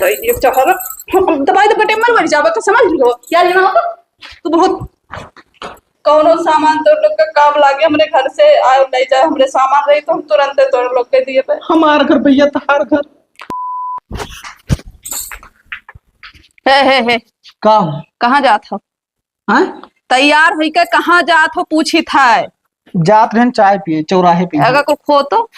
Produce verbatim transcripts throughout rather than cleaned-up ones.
तो ये चहर दबाई दे बटे मर मर जाबे, तो समझ लियो, क्या लेना हो तो? तू बहुत कौनो सामान तोर लोग के काम लागे, हमरे घर से आए ले जाए, हमरे सामान रही तो हम तुरंते तोर लोग के दिए पे। हमार घर भैया, तहार घर। हे, हे, हे। का हो? कहाँ जात हो? हाँ? तैयार होई के कहाँ जात हो, पूछित है। जात रहन चाय पिए, चौराहे पे। अगर कुल खो तो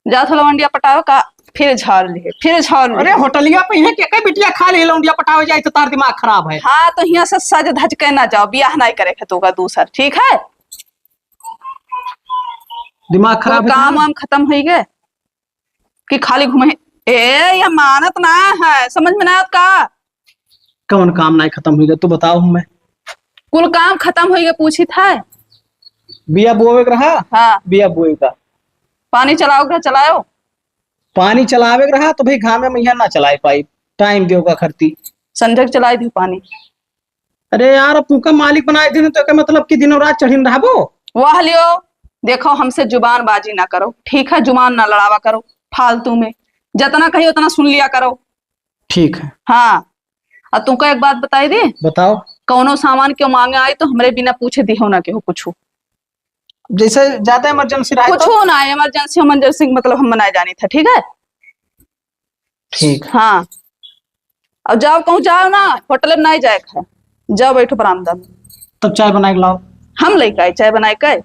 जात हो लवंडिया पटावे का, फिर झाड़ लिए, फिर झाड़ लिए। अरे, होटलिया पे इहे के, के बिटिया खा ले लवंडिया पटावे जाए तो तार दिमाग खराब है। हाँ, तो हियाँ से सज धज के ना जाओ, बियाह नहीं करे के तो का दूसर, ठीक है? दिमाग खराब कुल है काम तुम्हारा? वाम खत्म होई गए कि खाली घूमे? ए, ये मानत ना है, समझ में ना आवत का? कौन काम नहीं खत्म होई गए, तू बताओ हमें। कुल काम खत्म होई गए, पूछित है। बिया बोवे के रहा? हाँ। बिया बोवे का। पानी चलाओ के रहा, चलाओ। पानी चलावे के रहा तो भाई घामे में यहाँ ना चलाए पाई, टाइम दियो का खरती। संझक चलाई दी पानी। अरे यार, अब तुका मालिक बनाए दिन तो का मतलब कि दिनों रात चढ़िन रहबो? वाह लियो, देखो हमसे जुबान बाजी ना करो, ठीक है? जुबान ना लड़ावा करो फालतू में, जितना कही उतना सुन लिया करो। ठीक है। हाँ, और तुमको एक बात बताई दी। बताओ। कौनो सामान क्यों मांगे आई तो हमरे बिना पूछे दिहो ना केहू कुछ। जैसे ज्यादा इमरजेंसी रहे तो? कुछ ना, इमरजेंसी इमरजेंसी मतलब हम मनाए जानी था, ठीक है? ठीक। हाँ, और जाओ कहूँ जाओ ना, होटल में नहीं जाए खाए, जाओ बैठो बरामदा में। तब चाय बनाए के लाओ। हम लेके आए चाय बनाए के?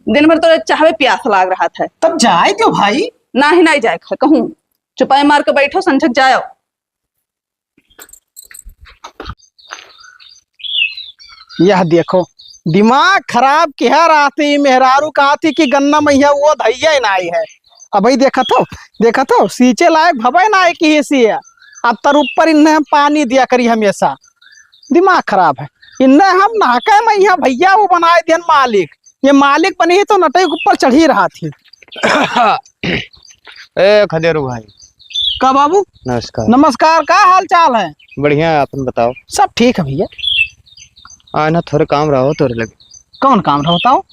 दिन भर तो चाहवे प्यास लाग रहा था। तब जाए दो भाई। ना ही नहीं जाए खाए कहूँ, चुपाई मार के बैठो, संझक जाओ। यह देखो, दिमाग खराब किहा रहती, मेहरारू कहती कि गन्ना मैया वो धैया ही नाई है। अबही देखत हो, देखत हो, सींचे लायक भवे नाई कि सींचे। अब तर ऊपर इन्हें हम पानी दिया करी हमेशा। दिमाग खराब है। इन्हें हम नहके मैया भैया वो बनाए दिहन मालिक। ये मालिक बनी ही तो नटई के ऊपर चढ़ी रहती। ए खदेरू भाई। का बाबू? नमस्कार। नमस्कार, का हाल चाल है? बढ़िया है, अपन बताओ। सब ठीक है भैया। आए ना, थोड़े काम रहो तोरे लगे। कौन काम रहो बताओ?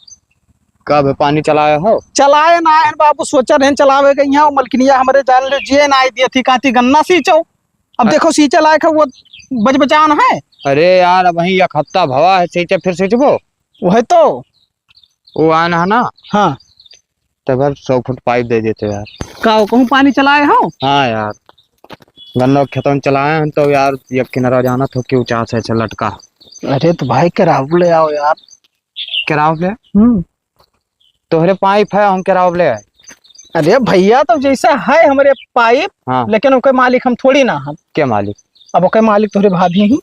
का बे, पानी चलाए हो? चलाए ना है बाबू, सोचा रहन चलावे गई है, मलकिनिया हमरे जान ले जिए ना आई दिए थी, कहती गन्ना सींचो। अब हाँ। देखो सींचे लायक है वो बच बचान है। अरे यार, अब वहीं एक हफ्ता भवा है सींचे, फिर सींचबो। वही तो। वो आन है ना? हाँ। तो अगर सौ फुट पाइप दे देते यार। का हो, कहूँ पानी चलाए हो? हाँ यार, गन्ना के खेतों में चलाए हैं तो यार, ये किनारा जाना तो क्यों चाह से ऐसे लटका। अरे तो भाई, केराव ले आओ यार। केराव ले? हम्म। तोहरे पाइप है, हम केराव ले आए। अरे भैया, तो जैसा है हमरे पाइप, हाँ। लेकिन ओके मालिक हम थोड़ी ना हम। के मालिक? अब ओके मालिक तोहरे भाभी ही।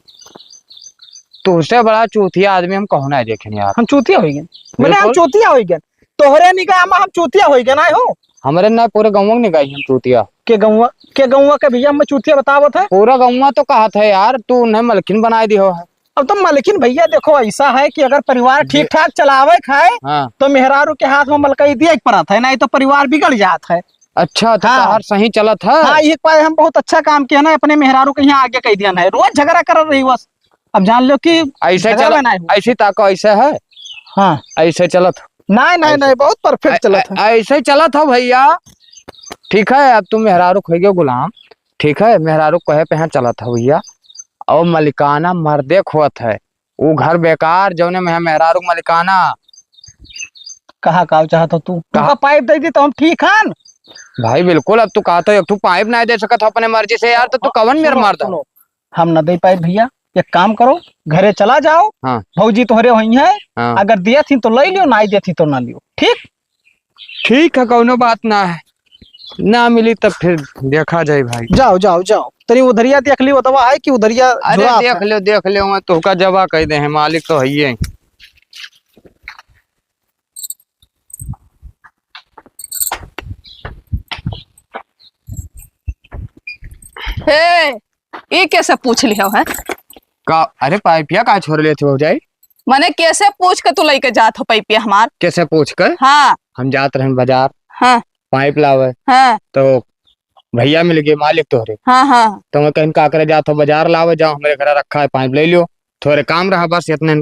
तुझसे बड़ा चूतिया आदमी हम कहूँ ना देखे यार। हम चूतिया हो गए, मैंने हम बिल्कुल। चूतिया हो गए। तोहरे निगाह में हम चूतिया होई गए ना हो? हमरे ना, पूरे गौवा के निगाह में हम चूतिया। के गौवा, के गौवा के भैया हम चूतिया बतावत है? पूरा गौवा तो कहत है यार, तू उन्हें मलकिन बनाए दियो है। अब तो मलकिन भैया देखो ऐसा है कि अगर परिवार दे- ठीक ठाक चलावे खाए हाँ। तो मेहरारू के हाथ में मलकई दिए के पड़त है, नहीं तो परिवार बिगड़ जात है। अच्छा, तो हाँ। तोहार सही चलत है? हाँ, एक बार हम बहुत अच्छा काम किया ना, अपने मेहरारू के यहाँ आगे कह दिया ना, रोज झगड़ा कर रही बस। अब जान लो कि ऐसे झगड़ा चल, में नहीं हो। ऐसी ताको ऐसे है? हाँ। ऐसे चलत? नहीं, नहीं, ऐसे। नहीं, बहुत perfect ऐ-, चलत है। ऐ-, ऐसे चलत हो भैया। ठीक है, अब तू मेहरारू खोइगे गुलाम, ठीक है, मेहरारू कहे पे यहाँ चलत हो भैया। और मलिकाना मर्दे खोत है, वो घर बेकार, जौने में है मेहरारू मलिकाना। कहा का चाहत हो तू? कहा? तुमका पाइप दे दी तो हम ठीक हन? भाई बिल्कुल, अब तू कहत हो एक ठो पाइप नहीं दे सकत हो अपने मर्जी से यार, तो तू हाँ, कवन मेर सुनो, मर्द हो? सुनो, हम न दे पाए भैया, एक काम करो, घरे चला जाओ, हाँ। भौजी तोहरे होई है, हाँ। अगर दिया थी तो ले लियो, ना दिया थी तो ना लियो, ठीक? ठीक है, कौनो बात ना है, ना मिली तब फिर देखा जाए भाई। जाओ, जाओ, जाओ, तनी उधरिया देख ली, वो दवा है कि उधरिया अरे झुरात देख है। ले, देख ले, वहाँ तोहका जवा कह दे हैं, मालिक तो है ही। हे, ई कैसे पूछ लिहो है? का, अरे पाइपिया का छोड़ लेत हो भौजाई? मने कैसे पूछ के तू लइके जात हो पाइपिया हमार? कैसे पूछ के? हाँ। हम जात रहन बाजार, हाँ। पाइप लावे, हाँ। तो भैया मिल गए मालिक तोहरे। हाँ, हाँ। तो मैं कहन का करे जात हो बाजार लावे, जाओ हमरे घर रखा है पाइप ले लियो, थोड़े काम रहा बस इतने।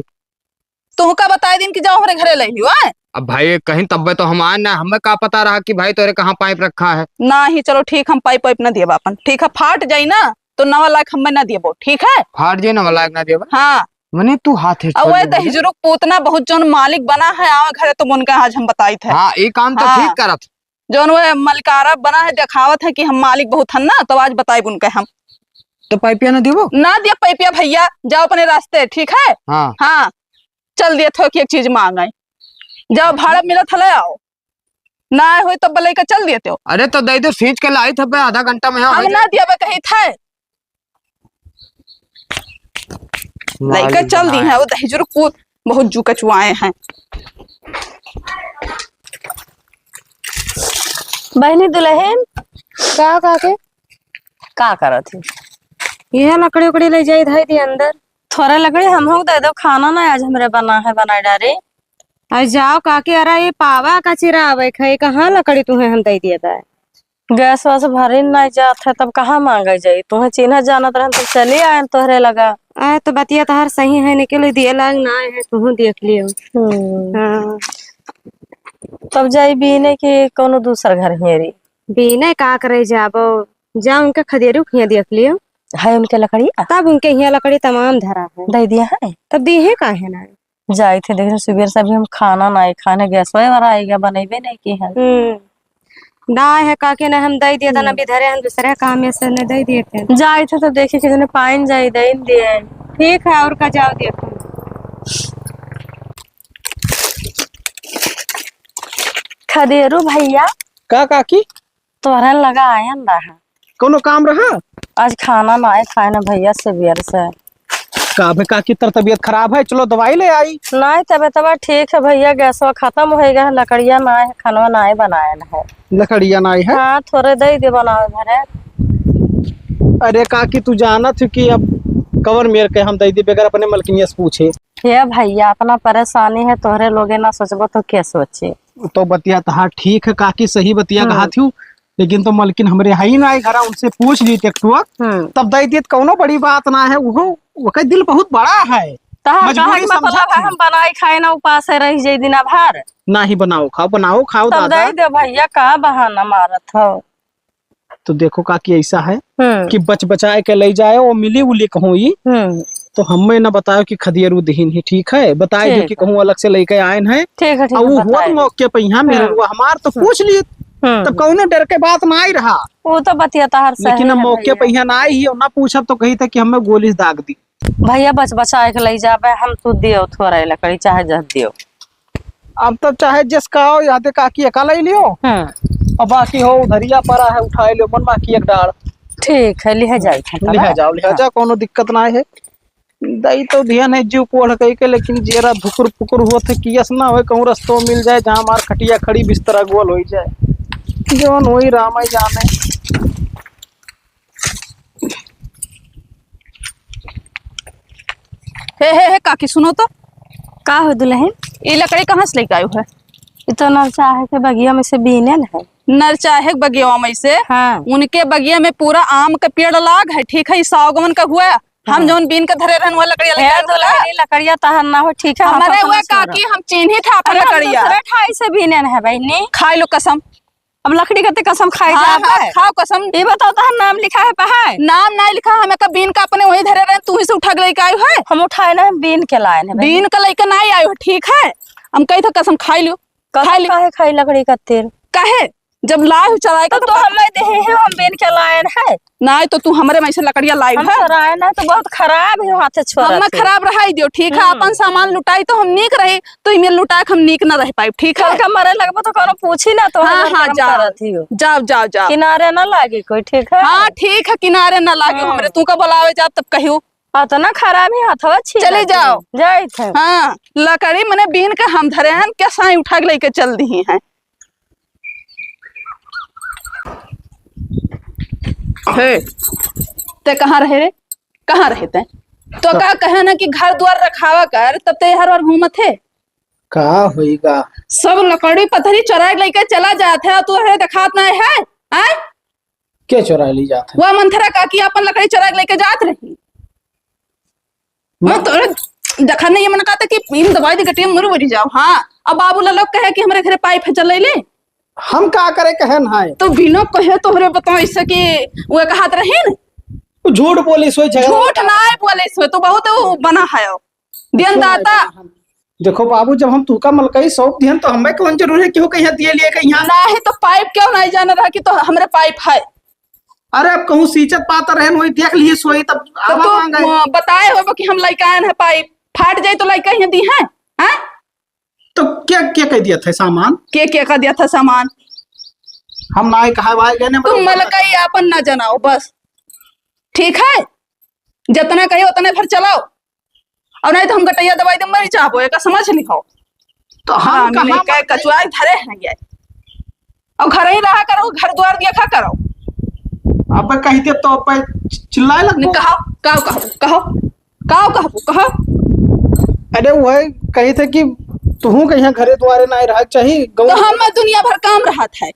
तुहका बताइ दिन कि जाओ हमरे घरे लइ लियो, आय? अब भाई कहीं तब्बे तो हम आए ना, हमें का पता रहा कि भाई तोरे कहाँ पाइप रखा है। नाही, चलो ठीक, हम पाइप वाइप ना दियब आपन, ठीक है, फाट जाई ना तो नवा लायक हमें ना दियबो, ठीक है? फाट जाई नवा लायक ना दियबो? हाँ। मने तू हाथ है अब छोड़ वह दे। दहिजरू पूतना बहुत जौन मालिक बना है, आवा घरे तो उनका आज हम बताइत है। हाँ, ये काम तो हाँ। ठीक करत। जौन वह मलिकारा बना है, देखावत है कि हम मालिक बहुत हन ना, तो आज बताइब उनके हम। तो पाइपिया ना देबो? ना दिया पाइपिया भैया, जाओ अपने रास्ते, ठीक है? हाँ। हाँ, चल दिए थो कि एक चीज मांगे, जाओ भाड़ा मिलत हले आओ, ना आए होई तब लइके चल दिए तो। अरे तो दे दे, सींच के लाई थे आधा घंटा में, हाँ, हम हो ना जाए। दिया कही थे। लइका चल दी है, वो दहिजरू पूत बहुत जू कचुआए हैं। बहनी दुल्हन, का, का के? का करत है? यह लकड़ी उकड़ी ले जाई, धई दी अंदर। थोड़ा लकड़ी हमहू दे दो, खाना ना आज हमरे बना है, बनाए डारे। अरे जाओ काकी, अरे ये पावा का चिरा आवे खाए, कहाँ लकड़ी तुम्हें हम दे दिए बा? गैस वैस भरे नहीं जात है, तब कहाँ मांगे जाई? तुम्हें चिन्ह जानत रहन, तब चली आयन तोहरे लगा। आ, तो बतिया तोहर सही है, निकल दिए लाग ना आए है, तुहू देख लियो। हम्म। हाँ। तब जाई बीने कि कोनो दूसर घर हेरी? बीने का करे जाबो, जा उनके खदेरू हियाँ देख लियो। है उनके लकड़ी? तब उनके हियाँ लकड़ी तमाम धरा है। दे दिया है? तब दी है काहे ना? जाइत है, देखिन, सुबेर से अभी हम खाना नाई खाने, गैसवा वाला आइगा, बनइबे नहीं की है। हम्म। ना है काके ना हम दे दिए, तना हम्म। भी धरे हम दूसरे काम में से ने दे दिए थे। जाइत है तो देखी कितने पाइन जाई, दे दिए। ठीक है, और का जाओ देखो। खदेरू भैया। का काकी? तोहरे लगा आयन रहा। कौनो काम रहा? आज खाना नाई खाए ना भैया, सुबेर से। का भे काकी, तर तबीयत खराब है? चलो दवाई ले आई। नाई, तबीयत ठीक है भैया, गैसवा खत्म होइगा है, लकड़िया नाई है, खानवा नाई बनायन है। लकड़िया नाई है? हाँ, थोड़े दे दे बनावे भरे। अरे काकी, तू जानत हो कि अब कवन मेर के हम दे दी बगैर अपने मलकिनिया से पूछे। हे भैया, अपना परेशानी है, तोहरे लोगे ना सोचबो तो के सोचे? तो बतिया तहार ठीक है काकी, सही बतिया हम्म। कहा थी, लेकिन तो मलकिन हमरे हई ना घरा, उनसे पूछ ली टेक्टुआ, हम्म। तब दे दिए, कौनो बड़ी बात ना है। वो, वो का दिल बहुत बड़ा है, तहार मजबूरी कहे के मतलब समझा है, थी। हम बनाई खाए ना उपास है, रह जाई दिना भर। ना ही बनाओ खाओ, बनाओ खाओ तब दादा। दे दे भैया, का बहाना मारत हो? तो देखो काकी, ऐसा है हम्म। कि बच बचाए के ले जाए, वो मिली उली कहूँ ई, हम्म। तो हमें ना बताओ कि खदियरू दिहिन ही, ठीक है? बताए दो ठीक कि है। कहूँ अलग से लेके आयन है। ठीक है, ठीक और है, वो बताए होत दो। मौके पे यहाँ मेरे हम्म। हुआ, हमार तो हम्म। पूछ लिए, हम्म। तब कौनो डर के बात ना आई रहा। वो तो बतिया तहार सही लेकिन हम है मौके भैया। पे यहाँ ना आई ही और ना पूछब तो कही था कि हमें गोली दाग दी। भैया बच बचाए के ले जाबे हम, तू दियो थोड़ा लकड़ी चाहे जस दियो। अब तो चाहे जस का हो, यहाँ ते काकी एका ले लियो। हम्म। अब बाकी हो उधरिया पड़ा है, उठाए लियो, मन बाकी एक डाल। ठीक है, लिहे जाई थे तब। लिहे जाओ, लिहे हाँ। जाओ, कोनो दिक्कत ना है। दई तो ध्यान है जीव कोढ़ कई के, लेकिन जेरा भुकुर फुकुर हुआ थे कि यस ना होए, कहूँ रस्तो मिल जाए, जहाँ हमार खटिया खड़ी बिस्तरा गोल हो जाए, जौन होई राम ही जाने। हे, हे, हे, काकी, सुनो तो। का हो दुल्हन? ई लकड़ी कहाँ से लेके आयो है? ई तो नरचाहे के बगिया में से बीनल है। नरचाहे के बगिया में से? हाँ। उनके बगिया में पूरा आम के पेड़ लाग है, ठीक है, ई सागवन का हुआ। हम हाँ। जौन बीन के धरे रहन, वह लकड़िया लेके हे आयो दुल्हन, का? ई लकड़िया तहर ना हो, ठीक है, हम हमारे अपन हुआ छोड़। काकी, हम चीन्ही था अपन अरे, हम लकड़िया। दूसरे ठाई से बीनल है बहिनी। खाई लो कसम। अब लकड़ी कते कसम खाई हाँ, जाब हाँ, है? खाओ कसम। ये बताओ, तोहर नाम लिखा है पहाड़? नाम नहीं लिखा, हमें का बीन का अपने वहीं धरे रहे, तू ही से उठा के लेके आयो है। हम उठाए ना, हम बीन के लाए हैं भाई। बीन का लेके ना आयो, ठीक है? हम कही था कसम खाई लियो, कसम खाई लियो। काहे खाई लकड़ी का तेल? काहे? जब लाए हो चराए का तो तो तू का हमें दे है, हम बीन के लाए हैं। नहीं तो तू हमरे में से लकड़िया लाई हम है। चराए ना तो बहुत खराब है, हाथ से छोरा हम ना थे। खराब रहाई दियो, ठीक है? हम्म। अपन सामान लुटाई तो हम नीक रही, तो इमे लुटा के हम नीक ना रह पाइब, ठीक है? कल का मरे लगबो तो कोनो पूछी ना तो हाँ, हम हाँ, काम जाओ। करत हियो। जाओ, जाओ, जाओ। किनारे ना लागे कोई, ठीक है? हाँ, ठीक है, किनारे ना लागे हाँ। हमरे। तू का बुलावे जाब तब कहियो। हाँ, तो ना खराब ही हथवा छीन चले लेती जाओ। हूँ। जाइत है। हाँ, लकड़ी मने बीन के हम धरे हैं, क्या साई उठा के लेके चल दी हैं। हे, ते कहाँ रहे रे? कहाँ रहे ते? तो का कहे ना कि घर द्वार रखावा कर, तब ते हर बार घूमत है। का होइगा? सब लकड़ी पथरी चोराए के लेके चला जात है, तू है देखात नहीं है, आय? के चोराए ली जात है? वह मंथरा काकी अपन लकड़ी चोराए के लेके जात रही। मैं तोरे देखा नहीं, ये मन कहता कि इन दवाई दे गटिया मर मरी जाओ। हाँ, अब बाबू ला लोग कहे कि हमरे घरे पाइप है, चले ले। हम का करे कहे ना है? तो बिना कहे तोहरे बताओ, ऐसे कि वो कहत रही न। वो झूठ बोली सोई झगड़ा झूठ होता। ना है बोले सोई, तो बहुत वो बना है वो। देन दाता। देखो बाबू, जब हम तुहका मलकई सौंप दिहन, तो हमें कौन जरूरी है कि हो कहीं दिए लिए कहीं यहाँ? ना है तो पाइप क्यों नहीं जाना रहा कि तो हमरे पाइप है? अरे, अब कहूँ सींचत पातर रहन, वही देख लिए सोई, तब तो आवा तू, मांगा है। म-, बताए होबो कि हम लइका आन है पाइप, फाट जाई तो लइका यहाँ दी है, हैं? तो क्या, क्या कह दिया था सामान? के, के कह दिया था सामान? हम ना ही कहा भाई गए ने, तुम मतलब मलकई आपन ना जनाओ बस, ठीक है? जितना कही उतने भर चलाओ, और नहीं तो हम गटैया दवाई दे मरी जाबो, एका समझ लिहो। तो हम हाँ, कहाँ मिले के मलकई? कचुआई धरे हैं ये। और घर ही रहा करो, घर द्वार देखा करो। अब कहते तो अब चिल्लाए लगबो। नहीं, कहो, काव कहो, कहो, काव कहबो, कहो। अरे वह कही थे कि तुहू के यहाँ घरे द्वारे ना रहा चाहिए, गाँव तो हम दुनिया भर काम रहत है।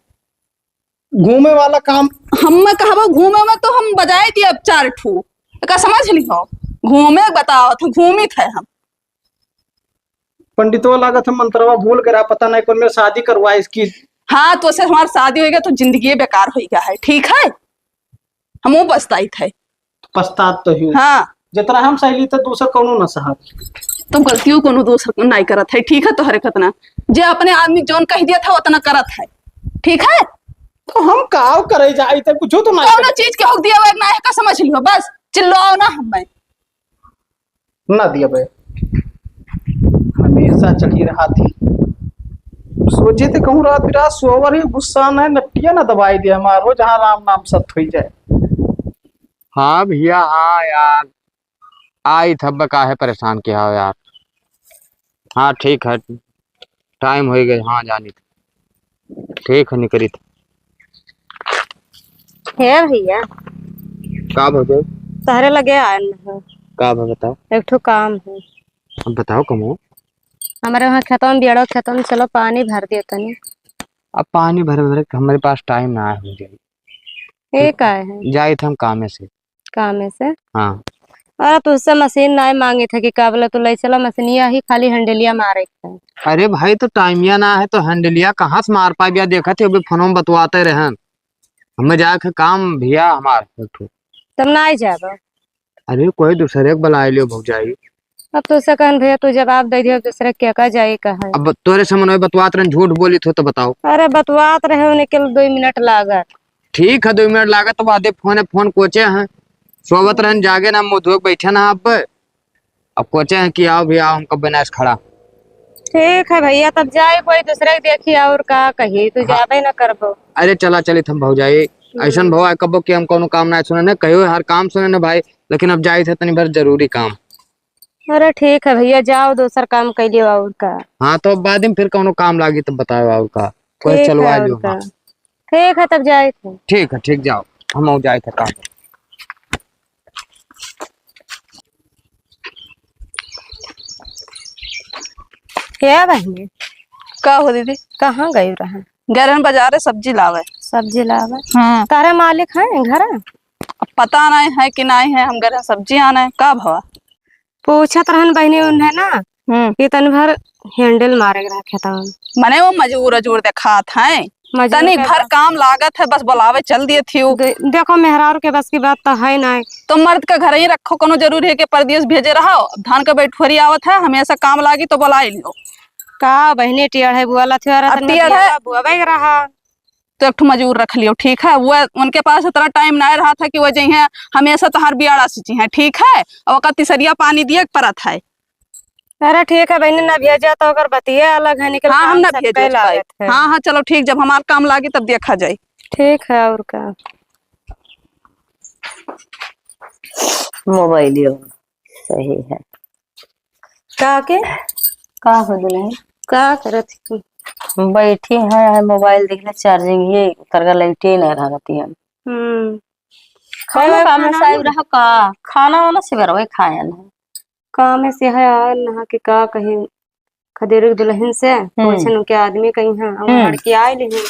घूमे वाला काम। हम कहबो घूमे में तो हम बजाए दिए अब चार ठू। एका समझ लिहो, घूमे बताओ तो घूमित है हम। पंडितवा लागत है मंत्रवा भूल गया, पता नहीं कौन मेरे शादी करवाए इसकी। हाँ, तो से हमार शादी होइगा तो जिंदगी बेकार होइगा है, ठीक है? हमहू पछताइत है। पछतात तो ही। हाँ। जितना हम सहेली तो दूसर कौनो ना सहा। तुम गलतियों कोनो दूसर को नहीं करत है, ठीक है? तोहरे खतना जे अपने आदमी जौन कह दिया था उतना करत है, ठीक है? तो हम काव करे जाई थे, कुछ तो नहीं कौनो करे। चीज के हुक दिया हुआ ना है का समझ लियो, बस चिल्लाओ ना हमें। ना दिया बे, हमेशा चढ़ी रहा थी। सोचे थे कहूँ रात बिरात सोवर ही गुस्सा न नट्टिया ना दबाई दे हमारो, जहाँ राम नाम सत हुई जाए। हाँ भैया, हाँ यार, आई थब काहे परेशान किया हो यार। हाँ ठीक है, टाइम हो गए, हाँ जानी। ठीक है, निकली थे। हे भैया। का भौजाई? तहरे लगे आयल है। का भा बताओ? एक ठो काम है। अब बताओ कमो। हमारे वहाँ खेतवा में बियाड़ो खेतवा में चलो पानी भर दियो तनी। अब पानी भरे भरे हमारे पास टाइम ना है भौजाई। ये का है? जाइत हम कामे से। कामे से? हाँ। अरे तुझसे मशीन नाहीं मांगित है कि का बोला तू ले चला मशीनिया ही खाली हैंडलिया मारे के है। अरे भाई तो टाइमिया ना है तो हैंडलिया कहाँ से मार पाए बिया? देखत ही अभी फोन में बतवाते रहन। हमें जाए के काम भैया हमार एक ठो। तब नाहीं जाबो। अरे कोई दूसरे के बुलाए लियो भौजाई। अब तुझसे कहन भैया तू जवाब दे दियो दूसरे के का जाए का है। अब तोरे से मनोय बतवात रहन झूठ बोली थो तो बताओ। अरे बतवात रहे उन्हें के दो मिनट लागत। ठीक है, दो मिनट लागत, तो वादे फोन है, फोन कोचे हैं, सोवत रहन, जागे ना, मुँह धोके बैठे ना अब, अब कोचे हैं कि आओ भी आओ, हम कब बनास खड़ा। ठीक है भैया, तब जाए कोई दूसरे के देखी और का कही, तू हाँ। जाबे ना करबो। अरे चला चलित हम भौजाई, हम्म। ऐसन भवा कबो कि हम कौनो काम ना सुने ने, कहियो हर काम सुने ने भाई, लेकिन अब जाइत है तनी भर जरूरी काम। अरे ठीक है भैया, जाओ दूसर काम कैलियो और का। हाँ, तो बाद में फिर कौनो काम लागी तो बताओ और का। कोई ठीक है, चलवा और लियो का। हाँ। ठीक है, तब जाए थे। ठीक है, ठीक, जाओ, हम और जाए थे काम। क्या बहिनी? का हो दीदी? कहाँ गई रहे? गए रहन बाजारे सब्जी लावे। सब्जी लावे? हाँ। तारे मालिक हैं घर? अब पता नहीं है कि नहीं है, हम गए रहन सब्जी आने। का भवा? पूछत रहन बहिनी उन्हें ना, हम्म। कि तन भर हैंडल मारे के रहा खेतवा में। मने वो मजूर अजूर देखात हैं। मजूर तनिक के भर बस काम लागत है, बस बुलावे चल दिए थी उ। दे-, देखो मेहरारू के बस की बात तो है नहीं। तो मर्द के घर ही रखो, कोनो जरूरी है कि परदेस भेजे रहो? अब धान के बैठुअरी आवत है, हमेशा काम लागी तो बुलाई लियो। का बहिनी टेढ़ है, बुआला थी, अरे अब तन टेढ़ है। बुआ, बुआ बैग रहा। तो एक ठो मजूर रख लियो, ठीक है? वो उनके पास इतना टाइम ना रहा था कि वो जइहें हमेशा तोहार बियाड़ा सींची हैं, ठीक है? और ओकर तिसरिया पानी दिए के परत है। अरे ठीक है बहिनी, ना भेजा तो ओकर बतिये अलग है, निकल हाँ, हम काम ना सबके भेजो भाई। लागत है। हाँ, हाँ, चलो ठीक, जब हमार काम लागी तब देखा जाए। ठीक है, और का। मोबाइलियो सही है। का के? का हो दुल्हन? का करत ही? बैठी है, है मोबाइल देख ले, चार्जिंग ये उतर गया, लाइटे नहीं रहती है। हम्म। खाना खाना साहब नहीं? रहा का? खाना वाना से बरवे खाया नहीं। काम से है आयल नहा के का कही, खदेरू के दुल्हन से, हम्म। पूछन उनके आदमी कहीं हैं, और हम्म। हड़की आए लेही।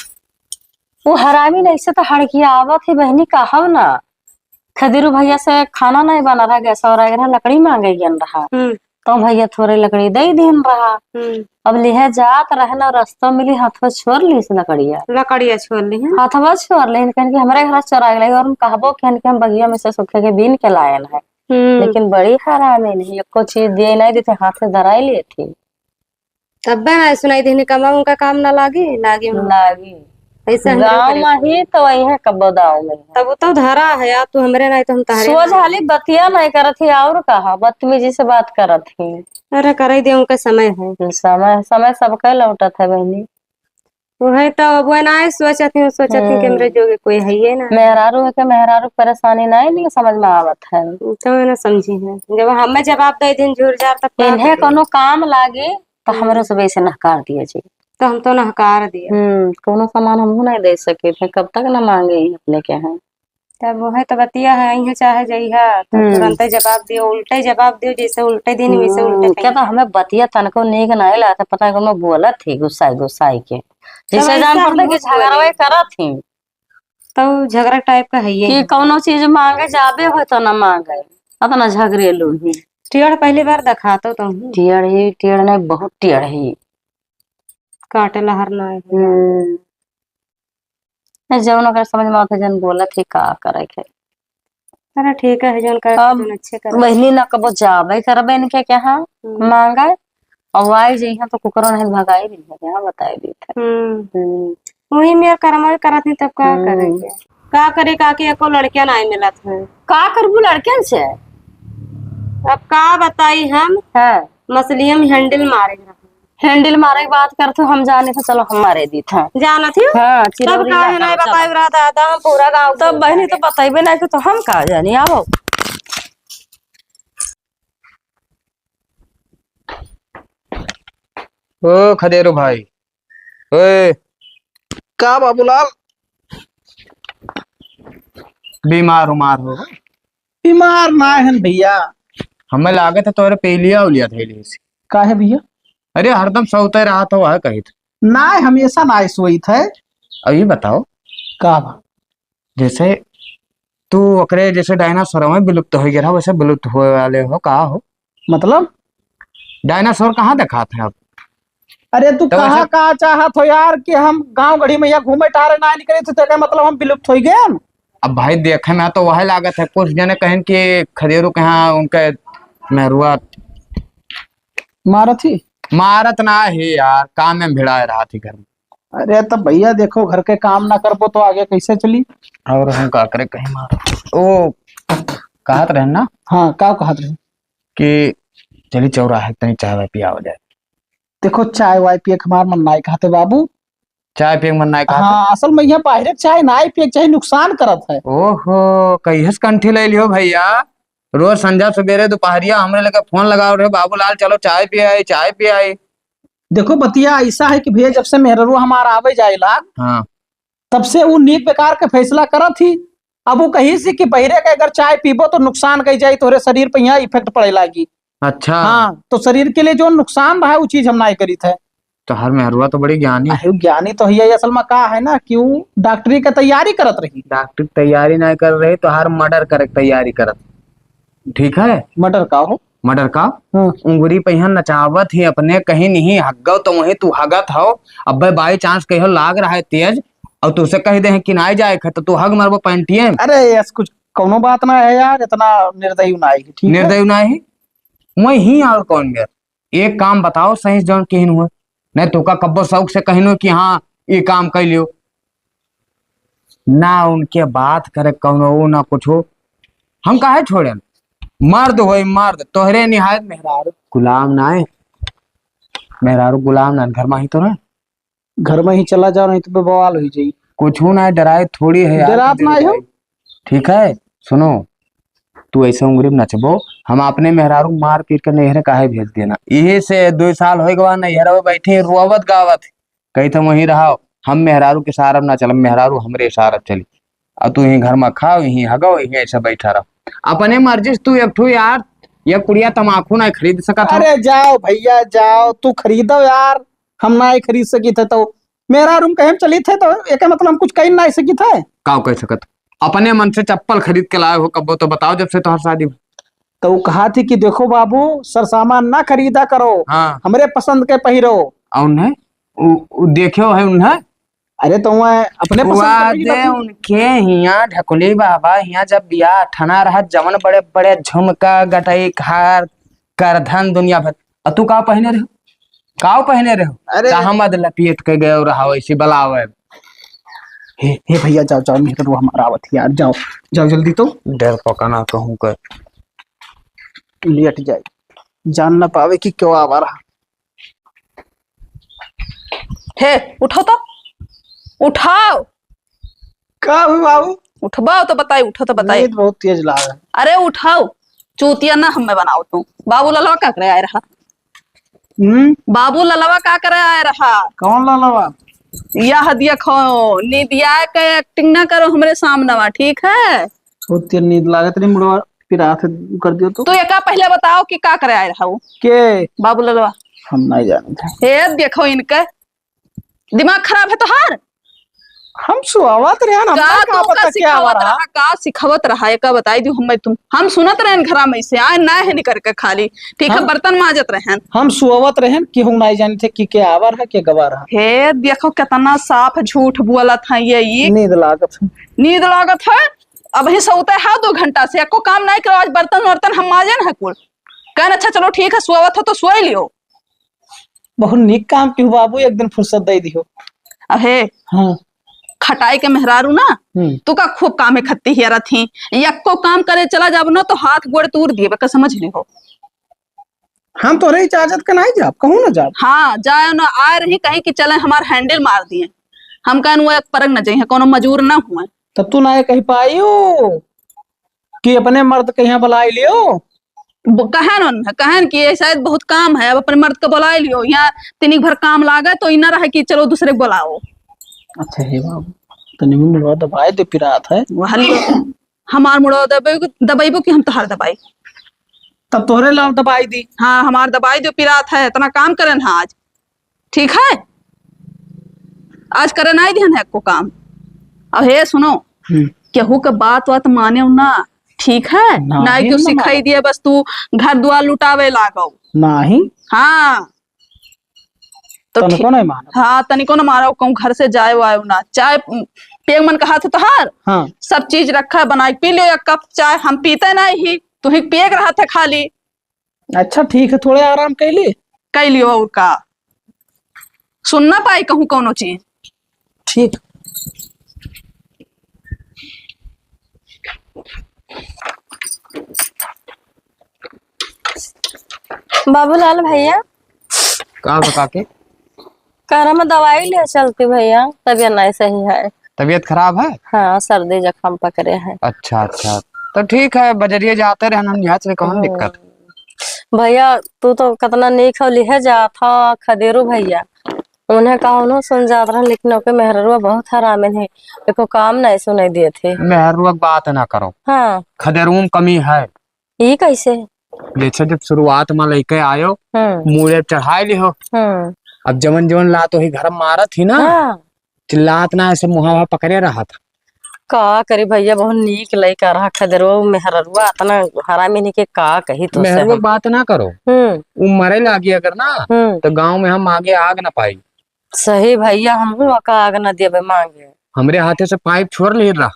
वो हरामी नहीं से तो हड़की आवत ही बहनी, कहब ना। खदेरू भैया से खाना नहीं बना रहा, गैस और रहा, लकड़ी मांगे गन रहा। हम्म। तो भैया थोरे लकड़ी दइ दिहन रहा। हम्म। अब लिहे जात रहन और रस्ता मिली, हथवा छोर लिहिस लकड़िया। लकड़िया छोर लिहिन। हथवा छोर लिहिन, कहन कि हमरे घर चोराइ लगी, और हम कहबो कहन कि हम बगिया में से सूखे के बीन के लायन है। हम्म। लेकिन बड़ी हरामी नहीं, एको चीज दिए नहीं देते, हाथ से धराई लेती। तब्बे ना सुनाई देहनी, कमा उनका काम ना लागी, लागी उनका। लागी। ऐसे हम गाँव लोग में ही तो वही है, कब्बो दाव में है। तब वो तो धरा है, या तू हमरे नहीं तो हम तहरे सोच नहीं। हाली बतिया नहीं करत ही, और कहा बदतमीजी से बात करत ही। अरे करे दे, उनका समय है। समय, समय सबके लौटत है बहनी। वही तो अब वो ना सोचत ही, सोचत ही कि हमरे हम्म। जोगे कोई है ये ना। मेहरारू है के मेहरारू परेशानी नहीं, नहीं समझ में आवत है। तो ना समझी है, जब हमें जवाब दे दिन झूर जार तब का इन्हें करी? कोनो काम लागे तो हम्म। हमरो से वैसे नहकार दिया जी। तो हम तो नहकार दिया। हम्म, कोनो सामान हमहू नहीं दे सके थे, कब तक ना मांगे ही अपने के हैं। तब वह तो बतिया है, इहे चाहे जइहा, तो हम्म। तुरंते जवाब दियो, उल्टे जवाब दियो, जैसे उल्टे दिन, वैसे उल्टे हम्म, क्या कहीं। तो हमें बतिया तनको नीक नहीं लागत, पता है कोनो बोलत ही गुस्साई गुस्साई के, तब जैसे जान ऐसा पड़ता हमहू कि झगड़वे बोली। करत ही। तो झगड़ा टाइप का है ये। कि कौनो चीज मांगे जाबे हो तो ना मांगे, अतना झगड़ेलू ही। टेढ़ पहली बार देखा तो तुम। टेढ़ ही, टेढ़ नहीं, बहुत टेढ़ ही। काटे ला हर ना है। हम्म। नहीं, जौन ओकर समझ में आवत है, जौन बोलत ही, का करे के। अरे ठीक है, जौन करे अब जौन अच्छे करे। बहनी ना कबो जाबे करबे इनके क्या, हाँ, हम्म। मांगे। और आई जइहा तो कुकरो नहीं भगाई दी है, यहाँ बताई दी था। हम्म। हम्म। वही मेर करम करत नहीं, तब का हम्म। करेंगे? का करे, काके एको लड़कियां नहीं मिलत है। का करबू लड़कियन से? अब का बताई हम? हाँ। मछलियन में हैंडल मारे के रहे। हैंडल मारे के बात करत हो, हम जाने तो चलो हम मारे दी था। जानत ही? हाँ, तब चिरौरी का है लगा नहीं चलो। बताई रहा दादा, हम पूरा गाँव तब घूम बहनी तो गए। बताइबे नहीं कि तो हम का जानी, आओ। ओ खदेरू भाई, ओए। का बाबूलाल? बीमार उमार हो? बीमार ना हन भैया। हमें लागत है तोरे पेलिया उलिया धइले से। काहे भैया? अरे हरदम सौते रहत हो, वह कहित। ना, हमेशा ना सोइत है। अब ये बताओ। का बा? जैसे तू ओकरे जैसे डायनासोर में विलुप्त हो गया, वैसे विलुप्त होए वाले हो, का हो? मतलब? डायनासोर कहाँ देखात है अब? अरे तू तो कहाँ वैसे का चाहत हो यार कि हम गाँव गढ़ी में यहाँ घूमे टहरे ना निकले, तो तेरे मतलब हम विलुप्त हो गए? अब भाई देखे में तो वह लागत है, कुछ जने कहन कि खदेरू के यहाँ उनके मेहरुआ मारत ही? मारत ना ही यार, काम में भिड़ाए रहा थी घर में। अरे तब भैया देखो, घर के काम ना करबो तो आगे कैसे चली? और हम का करे कहीं मार। ओ, कहत रहे ना? हाँ, का कहत रहे? कि चली चौराहे तनी चाय वाय पियाव जाए। देखो, चाय वाय पिए के हमार मन नाई कहते बाबू। चाय पिए के मन नाई कहते? हाँ, असल में यहाँ बाहरे चाय नाई पिए के चाही, नुकसान करत है। ओहो, कहियस कंठी ले लियो भैया। रोज संझा सुबेरे दोपहरिया हमरे लगे फोन लगाव रहे, "बाबूलाल चलो चाय पिए आई, चाय पिए आई।" देखो बतिया ऐसा है कि भैया जब से मेहररू हमार आवे जाए लाग, हाँ। तब से उ नीक बेकार के फैसला करत ही। अब उ कही से कि बहिरे के अगर चाय पीबो तो नुकसान कई जाई, तोहरे शरीर पे यहाँ effect पड़े लागी। अच्छा। हाँ, तो शरीर के लिए जो नुकसान रहा उ चीज हम नाई करीत है। तोहार मेहरुआ तो बड़ी ज्ञानी। अरे, ज्ञानी तो है, असल में का है ना कि उ डॉक्टरी के तैयारी करत रही। डॉक्टरी के तैयारी नाई कर रही, तोहार murder करे के तैयारी करत। ठीक है? Murder का हो? Murder का? हाँ। उंगरी पे यहाँ नचावत ही अपने, कहीं नहीं हग्गो तो वहीं तू हगत हो। अबे by chance कहो लाग रहा है तेज और तुझसे कह दे हैं कि नाई जाए खे तो तू हग मरबो पैंटिए में। अरे यस, कुछ कौनो बात ना है यार, इतना निर्दयी ना है, ठीक है? निर्दयी ना है? वही और कौन मेर? एक काम बताओ सही से जौन किहिन हुए, नहीं तो का कब्बो शौक से कहिनो कि हाँ, ये काम कर लियो। ना उनके बात करे कौनो, वो ना कुछ हो। हम काहे छोड़े? मर्द होई मर्द, तोहरे निहायत मेहरारू गुलाम ना है। मेहरारू गुलाम ना, घर में ही तो रहे। घर में ही चला जाओ, नहीं तो बवाल हो जाई। कुछ ना है, डराए थोड़ी है यार, डरात ना हो। ठीक है, सुनो, तू ऐसे उंगरी में नचबो, हम अपने मेहरारू मार पीट के नैहर काहे भेज देना? यही से दो साल हो गवा नैहर में बैठे, रोवत गावत, कही थे वहीं रहो, हम मेहरारू के सहारा में ना चलब, मेहरारू हमरे सहारा चली। और तू यहीं घर में खाओ, यहीं हगो, यहीं ऐसे बैठा रहो। अपने मर्जी से तू एक ठो यार, या पुड़िया तमाकू ना खरीद सकत हो। अरे जाओ भैया जाओ, तू खरीदो यार, हम ना खरीद सकी थे तो मेहरारू कहे हम चली थे तो एक मतलब हम कुछ कही ना सकी थे। का कह सकत? अपने मन से चप्पल खरीद के लाए हो कब्बो तो बताओ, जब से तोहर शादी हुई। तो उ कहा थी कि देखो बाबू, सरसामान ना खरीदा करो, हाँ। हमरे पसंद के पहिरो। और उन्हें, उ, उ देख्यो है उन्हें? अरे तो वह अपने पसंद के वादे पहिरा थी। उनके हियाँ ढकुली बाबा हियाँ जब बियाह ठना रहा, जवन बड़े बड़े झुमका, गटई, हार, करधन, दुनिया भर। और तू का पहिने रहो? काव पहिने रहो? अरे। कहाँ मद लपेट के गयो रहा वैसे बलावे। हे, हे भैया, जाओ, जाओ, मेहररुआ हमारा आवत है यार, जाओ, जाओ जल्दी तो। डर पकना कहूँ के। लेट जाए, जान ना पावे कि क्यों आवा रहा। हे, उठो तो, उठाओ। का हुई बाबू? उठबाओ तो बताई, उठो तो बताई। नींद बहुत तेज लाग है। अरे उठाओ, चूतिया ना हमें बनाओ तू। बाबू ललवा का करे आए रहा? हम्म? बाबू ललवा का करे आए रहा? कौन ललवा? यह देखो, नींदिया के acting ना करो हमरे सामनवा, ठीक है? बहुत तेज नींद लागत रही, मुड़वा पिरात है, कर दियो तो। तू एका पहले बताओ कि का करे आए रहा वो? के? बाबू ललवा। हम नहीं जानते। हे देखो इनके, दिमाग खराब है तोहार? हम सुआवत रहन, हमका का का तू पता का क्या सिखावत रहा? रहा, का सिखावत रहा, एका बताई दियो हमें तुम। हम सुनत रहन घरा में से, आए ना है निकर के खाली, ठीक है, हाँ? बर्तन माजत रहन। हम सुआवत रहन कि हम नहीं जानी थे कि के आवर है, के गवार है। हे, देखो कितना साफ झूठ बोलत है ये, ये। नींद लागत है। नींद लागत है? अब ही सोते है दो घंटा से, एको काम नहीं करो, आज बर्तन वर्तन हम माजे न है कुल। कहन, "अच्छा चलो ठीक है, सुआवत हो तो सोई लियो।" बहुत नीक काम किहु बाबू, एक दिन फुर्सत दे दिहो। अहे, हाँ। खटाई के मेहरारू ना, हम्म। तू का खूब काम है खत्ती हियरत ही। यक्को काम करे चला जाब ना तो हाथ गोड़ तूर दिए, बका समझ लिहो। हम तोहरे इजाजत के नाहीं जाब, कहूँ ना जाब। हाँ, जाए ना, आए रही कहीं कि चले हमार handle मार दिए। हम कहन वो एक परग न जइहे, कोनो मजूर ना हुए। तब तू ना ये कही पाइयो कि अपने मर्द के यहाँ बुलाई लियो? ब-, कहन उन, कहन कि ये शायद बहुत काम है, अब अपने मर्द को बुला लियो। यहाँ तिनिक भर काम लागे तो इना रहे कि चलो दूसरे को बुलाओ। अच्छा हे बाबू, तनी मुंह दबाए दे पिरात है। वह लियो, हमार मुड़वा दबाइबो, दबाइबो कि हम तोहार दबाई? तब तोहरे लाल दबाई दी। हाँ, हमार दबाई दो पिरात है, इतना काम करन है आज। ठीक है, आज करे नाहीं दिहन है को काम। अब हे सुनो, हम्म। केहू के बात वात माने ना, ठीक है? नाहीं, नाहीं केहू ना सिखाई माने। दिए, बस तू घर द्वार लुटावे लागो। नाहीं। हाँ। तो तनिको ठीक। नाहीं मानो। हाँ, तनिको ना मारो, कहूँ घर से जाए वायो ना। चाय, पेग मन कहा था तोहार? हाँ। सब चीज रखा है, बनाए पी लियो एक कप चाय, हम पीते नाहीं ही, तू ही पिए के रहा था खाली। अच्छा, ठीक है, थोड़े आराम कर ली। कर लियो, और का? सुन ना पाई कहूँ कौनो चीज। ठीक। बाबूलाल भैया। का बा काकी? कहरा में दवाई ले चलती भैया, तबियत नहीं सही है। तबियत खराब है? हाँ, सर्दी जख्म पकड़े है। अच्छा, अच्छा, तो ठीक है, बजरिए जाते रहन हम, यहाँ से कौन हम्म। दिक्कत? भैया, तू तो कितना नीक हो, लिहे जात हो खदेरू भैया, उन्हें कौनो सुन जात रहे, लेकिन ओके मेहररुआ बहुत हरामिन है, एको काम नहीं सुनाई देत है। मेहररुआ के बात ना करो। हाँ। खदेरुआ में कमी है। ई कैसे? जैसे जब शुरुआत में लइके आयो, हम्म। मूड़े चढ़ाए लिहो। हम्म। अब जवन जवन लात वही घर में मारत ही ना, हाँ। चिल्लात ना, ऐसे मुँहा वहा पकड़े रहा था। का करी भैया, बहुत नीक लइका रहा खदेरो, मेहररुआ इतना हरामी नहीं के का कही तो से मेहररुआ हम। बात ना करो। हम्म। उ मरे लागी अगर ना, हम्म। तो गाँव में हम आगे आग ना पाई। सही भैया, हमहू ओका आग न देबे मांगे। हमरे हाथे से पाइप छोर ले रहा।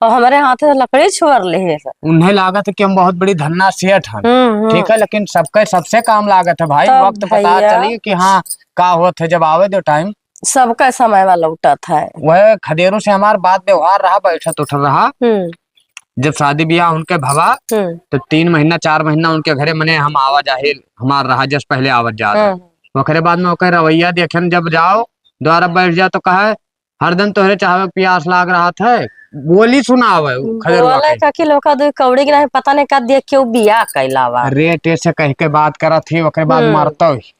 और हमरे हाथे से लकड़ी छोर ले रहा। उन्हें लागत है कि हम बहुत बड़ी धन्ना सेठ हन। हम्म, हम्म। ठीक है, लेकिन सबके सबसे काम लागत है भाई। तब वक्त पता भैया। चली कि हाँ, का होत है जब आवे दो टाइम। सबका समय वाला लौटत है। वह खदेरू से हमार बात व्यवहार रहा, बैठत उठत रहा। हम्म। जब शादी ब्याह उनके भवा, हम्म। तो तीन महीना, चार महीना उनके घरे मने हम आवा जाहिर हमार रहा, जस पहले आवत जात। हम्म। ओकरे बाद में ओकर रवैया देखे न, जब जाओ, द्वारा बैठ जाओ, तो कहे, "हरदम तोहरे चाहवे के पियास लाग रहा था।" बोली सुनावे उ खदेरवा बोले के। का कि लोका दू कौड़ी के नहीं, पता नहीं का देख के उ बियाह कैला बा। रेट ऐसे कह के बात करत ही, ओकरे बाद हम्म। मरतो ही।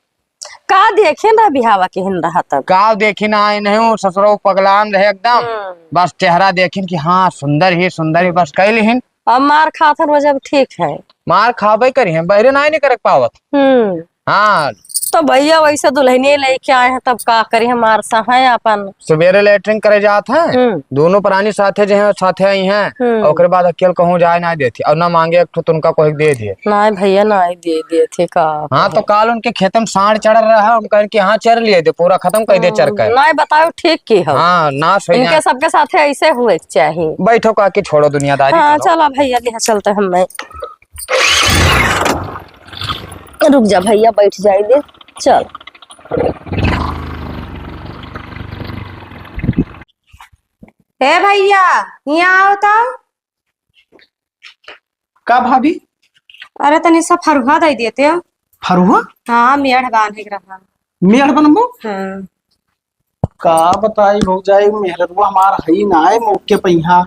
का देखे ना बिहावा के हिन रहा तब। का देखी ना, आए नहीं हूँ, ससुरो पगलान रहे एकदम। हम्म। बस चेहरा देखिन कि हाँ, सुंदर ही, सुंदर ही, बस कैली हिन। अब मार खात हन, वो जब ठीक है। मार खाबे करी हैं, बहरे ना निकल पावत। हम्म। हाँ। तो भैया वैसे दुल्हनिया लेके आए हैं, तब का करी, हमार सा है अपन। सुबेरे लेटरिन करे जात है, हम्म। दोनों प्राणी साथे जे हैं, साथे आई हैं, हम्म। और ओकरे बाद अकेल कहूँ जाए ना देती, और ना मांगे एक ठो तुनका कोई दे दिए। ना भैया, ना दे देते का। हाँ, तो काल उनके खेते में सांड चढ़ रहा है, हम कहन कि हाँ चर लिए दे, पूरा खत्म कर दे चर के। हम्म, ना बताओ ठीक की हो। हाँ, नाश हो इनके जाए। सबके साथे ऐसे हुए के चाहिए। बैठो काकी, छोड़ो दुनियादारी, हाँ, चलो। चला भैया, लिहा चलते हम। रुक जा भैया, बैठ जाए दे। चल। ए भैया, हियाँ आओ तो। का भाभी? अरे तनी सा फरुहा दे देते हो। फरुहा? हाँ, मेढ़ बांधे के रहा। मेढ़ बनबो? हाँ। का बताई भौजाई, मेहररुआ हमार हई ना है मौके पे यहाँ।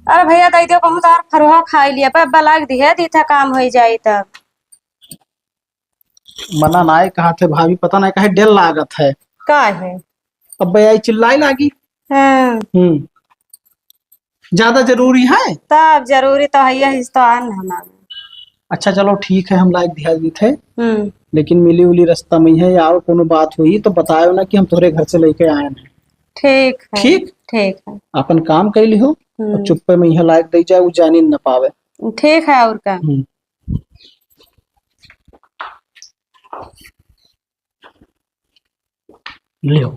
अरे भैया, दे दो, बहुत आर फरुहा खाई लिया, पर बलाग दिहे दी था, काम होई जाई तब। मना नाय कहा थे भाभी, पता नाय काहे डर लागत है। का है? अब आई चिल्लाई लागी। हाँ। हम्म। ज्यादा जरूरी है? तब जरूरी तो है, यही तो आन हमारे। अच्छा चलो ठीक है, हम लाइक ध्यान दी थे। हम्म। लेकिन मिली उली रास्ता में है, आओ कोनो बात हुई तो बतायो ना कि हम तोहरे घर से लेके आए हैं। ठीक है। ठीक? ठीक है। अपन काम कर लिहो, हम्म। और चुप्पे में यहाँ लाइक दे जाए, वो जानी न पावे। ठीक है, और का? हम्म। लियो।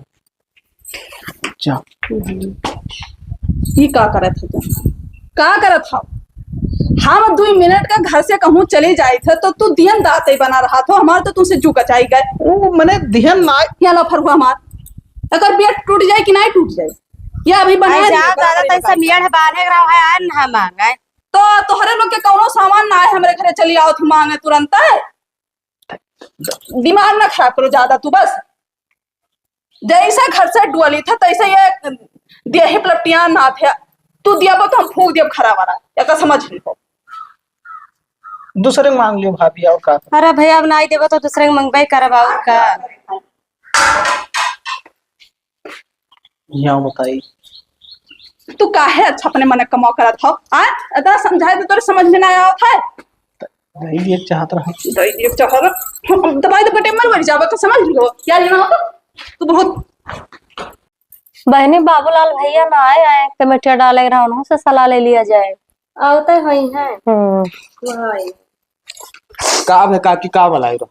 जा। ई का करत हो तुम? का करत हो? हम दुई मिनट का घर से कहूँ चली जाइत है तो तू दियन दाते बना रहा थो, हमार तो तुमसे जू कचाई गए। ओ, मने दियन ना। या लो फरुआ हमार। अगर बेट टूट जाए कि नहीं टूट जाए? या अभी बनाए अरे जा नहीं, दादा, बना तैसे नहीं। मेड़ बांधे रहो है, आन ना मांगे। तो तोहरे लोग के कौनो सामान ना है, हमरे घरे चली आओ थी मांगे तुरंत। दिमाग ना खराब करो ज्यादा तू बस। जैसे घर से डुअली था तैसे ये देही पलटिया ना थे। तू दिया बो तो हम फूक दिया खरा वाला। एका समझ लिहो। दूसरे के मांग लियो भाभी, और का? अरे भैया, अब नाई देबो तो दूसरे के मंगबे करब, और का? यहाँ बताई। तू काहे अच्छा अपने मन कमाओ करत हो? आ? अदा समझाए तो तोरे समझ में ना आवत है। दही दिए चाहत रहा। दही दिए चाहत रहा। हम दवाई तो बटे मर मर जाबो तो समझ लिहो। क्या लेना हो? तू बहुत बहनी बाबूलाल भैया ना आए, आए कमेटिया डाले रहा, उन्हों से सलाह ले लिया जाए। आवते होई हैं। हम्म। वही। का भे काकी का बलाई रहो?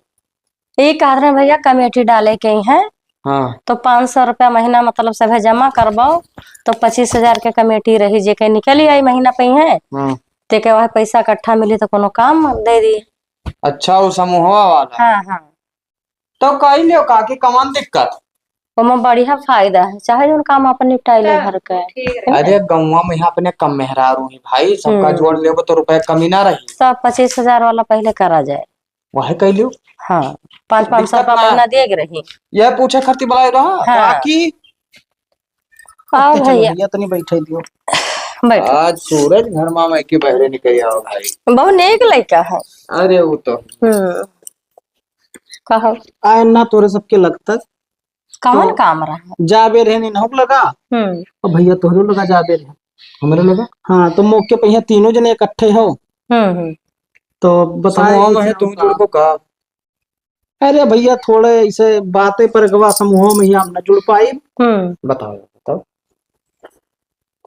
ई कहत रहे भैया कमेटी डाले के ही है, हाँ। तो पाँच सौ रुपया महीना मतलब सभे जमा करबो तो पच्चीस हजार के कमेटी रही, जे के निकली आई महीना पे ही है, हाँ। ते के वह पैसा इकट्ठा मिली तो कोनो काम दे दी। अच्छा, वो समूहवा वाला? हाँ, हाँ। तो कही लियो काकी, कमान दिक्कत? ओमा बढ़िया फायदा है, चाहे जौन काम अपन निपटाई ले घर के। अरे गौवा में यहाँ अपने कम मेहरारू ही भाई, सबका हम्म। जोड़ लेबो तो रुपया कमी ना रही। सब पच्चीस हजार वाला पहले करा जाए। वह कह लियो। हाँ, पाँच, पाँच सौ रुपया महीना दिए के रही। यह पूछे खातिर बुलाए रहा, हाँ। काकी? आओ भैया। भैया, तनी बैठे दियो। बैठो। आज सूरज घर में मैं के बहरे निकल आओ भाई। बहुत नेक लड़का है। अरे, वो तो। हम्म। कहो। आए ना तोरे सबके लगता। कौन तो काम रहा? जाबे रहे नहीं, नहुक लगा। हम्म। और भैया तोहरे लगा जाबे रहे। हमरे लगा? हाँ, तो मौके पे यहाँ तीनों जने इकट्ठे हो। हम्म, हम्म। तो बताए समूह में है, तुम जुड़बो का? अरे भैया, थोड़े ऐसे बातें पर गवा समूहों में ही हम न जुड़ पाई। हम्म। बताओ, बताओ।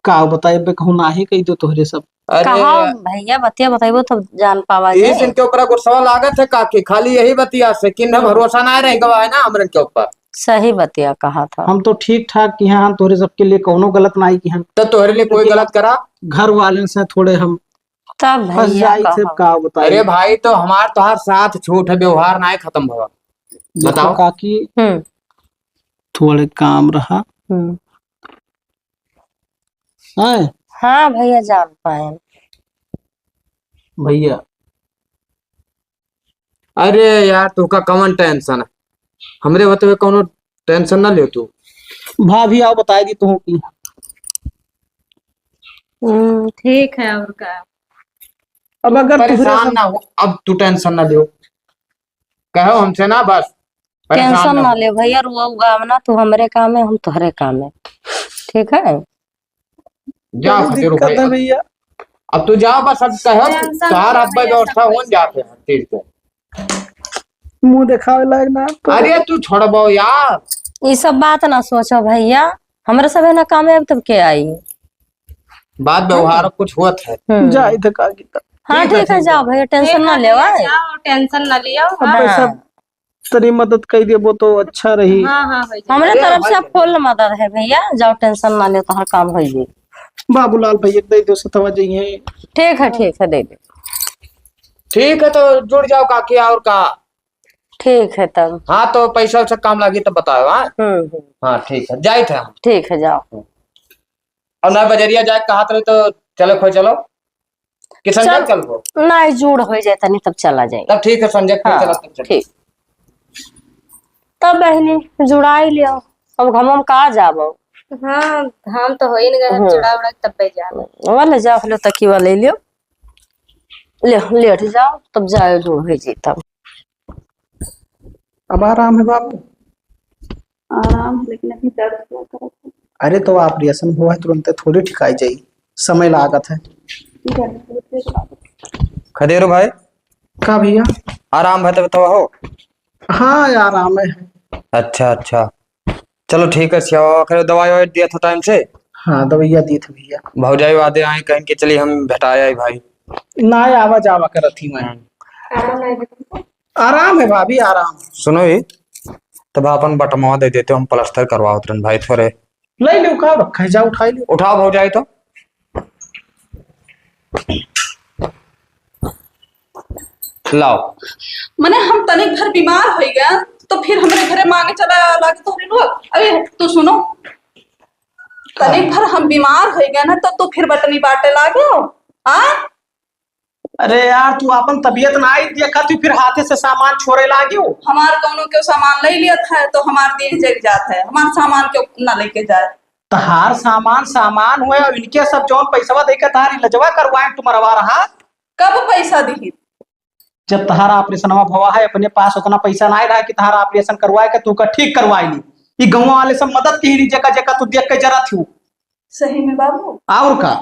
का बताए बे, कहूँ नाही कही दो तोहरे सब। अरे कहा भैया, बतिया बताइबो तब जान पावा इस जाए। इनके ऊपर गुस्सा लागत है काकी, खाली यही बतिया से कि न हम्म। भरोसा ना रह गवा है ना हमरे के ऊपर। सही बतिया कहा था। हम तो ठीक ठाक किहे हन, तोहरे सबके लिए कौनो गलत नाई किहे हन। तो तोहरे लिए कोई लेकिन गलत करा? घर वाले से थोड़े हम तब फंस भैया जाई थे, कहा। का बताई? अरे भाई, तो हमार तोहार साथ छूट है, व्यवहार नाई खत्म भवा। देखो बताओ। काकी, हम्म। थोड़े काम रहा। हम्म। हैं? हाँ भैया, जान पाए। भैया, अरे यार, तोहका कवन tension है? हमरे होते हुए कौनो tension ना लियो तू। भाभी, आओ बताए दी तू की। हम्म, ठीक है, और का? अब अगर तू तुहरे परेशान सब ना हो, अब तू tension ना लियो। कहो हमसे ना बस, परेशान tension ना ना हो। ले भैया, रुआ उगाव ना, तू हमरे काम है, हम तोहरे काम है, ठीक है? जा, बड़ी फकीर दिक्कत भाई, है अब भैया। अब तू जा, बस अब कहो, tension तोहार ना अब्बा भैया, व्यवस्था सब होन जाते हैं, ठीक है। मुंह देखावे लायक ना तो। अरे तू छोड़बो यार। ई सब बात ना सोचो भैया, हमरा सब है ना काम है, अब तब के आई? बात व्यवहार कुछ होत है। हम्म। जाए थे का की तब। हाँ, ठीक है, ठीक है, ठीक है। जाओ भैया, tension ना लेवा। जाओ, tension ना लियो। अब हाँ। पैसा तनी मदद कर देबो तो अच्छा रही। हाँ, हाँ, हो जाए। हमरे अरे तरफ से भाई। Full मदद है भैया, जाओ tension ना ले, तोहर काम हो जाई। बाबूलाल भैया दे दो सतवा जइहे। ठीक है, ठीक है, दे दे। ठीक है, तो जुड़ जाओ काकी, और का। ठीक है तब। हाँ, तो पैसा वैसा काम लागी तब बताओ, हाँ? हम्म, हम्म। हाँ, ठीक है, जाइत है हम। ठीक है, जाओ। और ना बजरिया जाए कहत रहे तो चलो, खोज चलो। कि संजय चल, चलबो? नहीं, जुड़ हो जाए तनी, तब चला जाए। तब ठीक है, संजय फिर हाँ, चला, तब चल। ठीक। तब बहनी, जुड़ाई लियो, अब घमम का जाबो? हाँ, हम तो हो ही नहीं गए, हम्म। जुड़ा उड़ा के तब जाबो। वाले जाओ, लो तकिया ले लियो, ले, लेट जाओ, तब जाओ, जुड़ हो जाए तब। अब आराम है बाबू? आराम है, लेकिन अभी दर्द हुआ करत है। अरे, तो operation हुआ है, तुरंते थोड़ी ठिकाई जाई, समय लागत है। खदेरू भाई। का भैया? आराम है तब तो हो? हाँ, आराम है। अच्छा, अच्छा, चलो ठीक है। सियावा, खैर, दवाई ववाई दिया था time से? हाँ, दवाइया दी था भैया। भौजाई वादे आए, कहें कि चलिए हम भेटाए आई भाई। ना, आवा जावा करत ही मैं। हम्म। आराम है भाभी, आराम। सुनो ही, तब अपन बटमवा दे देते, हम प्लास्टर करवावत रहन भाई थोड़े। ले ले, उठाओ, रखा है, जा उठाई ले। उठाओ भौजाई तो। लाओ। मने हम तनिक भर बीमार हो गया तो फिर हमरे घरे मांगे चला लागे तोहरे लोग। अरे तू सुनो, तनिक हाँ। भर हम बीमार हो गया ना तो तू फिर बटनी बाटे लागो, हाँ? अरे यार, तू अपन तबीयत ना आई देखा, तू फिर हाथे से सामान छोड़े लागियो। हमार कौनो क्यों सामान ले लिया था तो हमार दिन जग जात है, हमार सामान क्यों ना लेके जाए? तहार सामान सामान हुए और इनके सब जौन पैसवा देके तहार इलाजवा करवाए, तू मरवा रहा। कब पैसा दिही? जब तहार ऑपरेशनवा भवा है, अपने पास उतना पैसा ना रहा कि तहार ऑपरेशन करवाए के तू का ठीक करवाए ली। ई गाँव वाले सब मदद की ही जेका जेका तू देख के जरा थी। सही में बाबू। और का?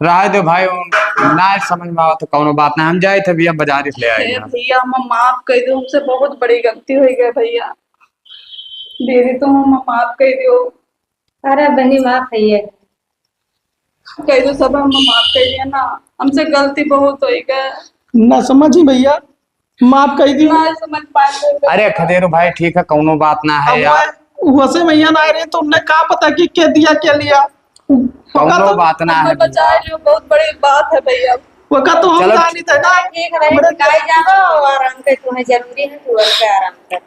रहे दे भाई, उन-, ना समझ में आवा तो कौनो बात ना, हम जाए थे भैया, बाजार से ले आए हे हैं। भैया, हम माफ कर दो, हमसे बहुत बड़ी गलती हो गई भैया। दीदी, तुम हम माफ कर दो। अरे बहनी, माफ है ये। कह दो सब, हम माफ कर दिया ना, हमसे गलती बहुत हो गई। ना समझी भैया, माफ कर दी। ना समझ पाए। अरे खदेरू भाई, ठीक है, कौनो बात ना है अब यार। वह-, वैसे भैया ना रहे तो उन्हें का पता कि के दिया, के लिया। कौनो तो बात ना है। बचा लियो, बहुत बड़ी बात है भैया। वका तो हम चलो। जानी थे ना। ठीक है, हमरे शिकायत जाओ, आराम कर, तुम्हें जरूरी है, तू घर पे आराम कर।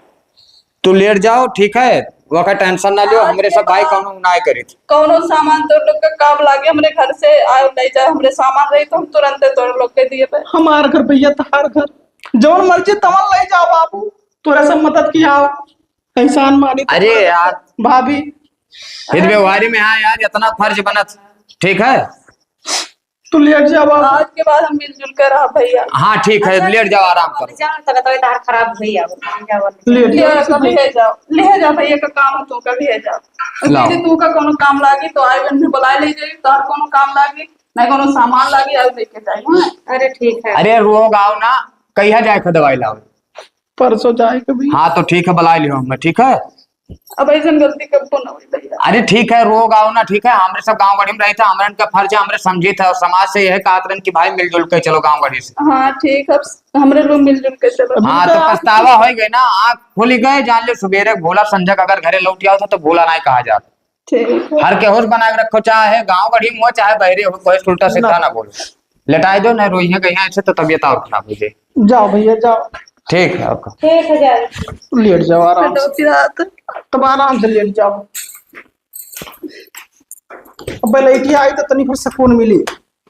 तू लेट जाओ, ठीक है, वका tension ना लियो, हाँ, हमरे सब भाई कौनो ना करित। कौनो सामान तो लोग का काम लागे, हमरे घर से आयो, ले जाओ, हमरे सामान रही तो हम तुरंते तोड़ लोग के दिए पे। हमार घर भैया, तहार घर, जौन मर्जी तवन ले जाओ बाबू, तोरा सब मदद किया हो, एहसान मानी तो अरे तोरा यार। भाभी। हित व्यवहारी में हाँ यार, इतना फर्ज बनत, ठीक है। तू लेट जावा। आज के बाद हम मिलजुल के रहा भैया। हाँ, ठीक है, अच्छा, लेट जाओ, आराम करो। जाओ, तबीयत अभी तहार खराब हुई है, जाओ। लेट ले जाओ, कभी ले जाओ, ले जाओ भैया का काम है, तू कभी ले जाओ। लाओ। दीदी, तू का कोनो काम लागी तो आए, उन्हें बुला ले जाइए, तोहर कोनो काम लागी, ना कोनो सामान लागी, आए लेके जाए, हाँ? अरे ठीक है। अरे रोग आओ ना, कहिया जाए के दवाई लाओ? परसों जाए के भी। हाँ, तो ठीक है, बुला लियो हमें, ठीक है? अब ऐसन गलती कब्बो ना होई भैया। अरे ठीक है, रोग आओ ना, ठीक है, हमरे सब गाँव गढ़ी में रही था, हमरे इनका फर्ज है, हमरे समझी था, और समाज से यह कहत रहन कि भाई मिलजुल के चलो गाँव गढ़ी से। हाँ ठीक है, अब हमरे लोग मिलजुल के चलो। हाँ, तो पछतावा हो गए ना, आँख खुल गए, जान ले सुबेरे भोला संझा का अगर घरे लौट आओ था तो भोला नहीं कहा जाता। ठीक है। हर के होश बना के रखो, चाहे गाँव गढ़ी में हो, चाहे बहरे हो, कोई उल्टा सीधा ना। ना बोलो। लेटाई दो, ना रोइए कहीं ऐसे तो तबीयत और खराब हो जाए। जाओ भैया, जाओ। ठीक है, ओके। ठीक है, जाओ। लेट जाओ आराम से। दो तीन रात। तब आराम से लेट जाओ। अब लड़की आई तो तनी फिर सुकून मिली।